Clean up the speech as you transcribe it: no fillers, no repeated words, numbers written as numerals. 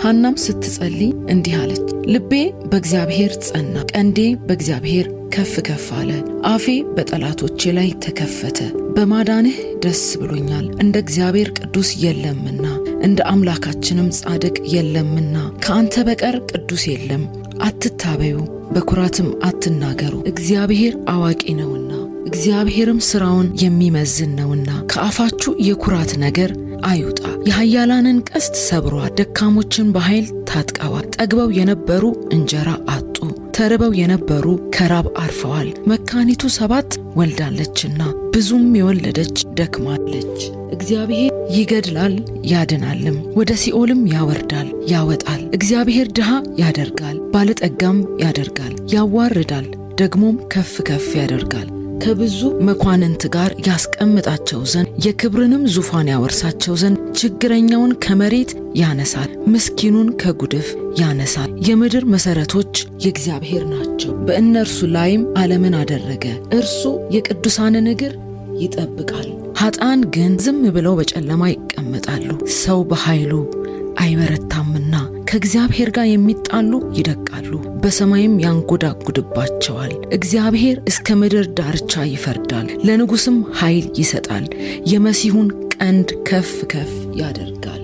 ሐናም ስትጸልይ እንዲህ አለች፦ ልቤ በእግዚአብሔር ጸና፣ ቀንዴ በእግዚአብሔር ከፍ ከፍ አለ። አፌ በጠላቶቼ ላይ ተከፈተ። በማዳንህ ደስ ብሎኛል። እንደ እግዚአብሔር ቅዱስ የለምና፣ እንደ አምላካችንም ጻድቅ የለምና። ከአንተ በቀር ቅዱስ የለም። አትታበዩ፣ በኩራትም አትናገሩ፣ እግዚአብሔር አዋቂ ነውና፣ እግዚአብሔርም ሥራውን የሚመዝን ነውና። ከአፋችሁ የኩራት ነገር አይውጣ። የኃያላንን ቀስት ሰብሯል፣ ደካሞችን በኃይል ታጥቀዋል። ጠግበው የነበሩ እንጀራ አጡ፣ ተርበው የነበሩ ከራብ አርፈዋል። መካኒቱ 7 ወልዳለችና ብዙም የወለደች ደክማለች። እግዚአብሔር ይገድላል ያድናልም፣ ወደ ሲኦልም ያወርዳል ያወጣል። እግዚአብሔር ድሃ ያደርጋል ባለጠጋም ያደርጋል፣ ያዋርዳል ደግሞም ከፍ ከፍ ያደርጋል። ከብዙ መኳንንት ጋር ያስቀምጣቸው ዘንድ የክብርንም ዙፋን ያወርሳቸው ዘንድ ችግረኛውን ከመሬት ያነሳል፣ ምስኪኑን ከጉድፍ ያነሳል። የምድር መሠረቶች የእግዚአብሔር ናቸው፣ በእነርሱ ላይም ዓለምን አደረገ። እርሱ የቅዱሳንን እግር ይጠብቃል፣ ኃጥአን ግን ዝም ብለው በጨለማ ይቀመጣሉ። ሰው በኃይሉ አይበረታምና ከእግዚአብሔር ጋር የሚጣሉ ይደቃሉ፣ በሰማይም ያንጎዳጉድባቸዋል። እግዚአብሔር እስከ ምድር ዳርቻ ይፈርዳል፣ ለንጉሥም ኃይል ይሰጣል፣ የመሲሁን ቀንድ ከፍ ከፍ ያደርጋል።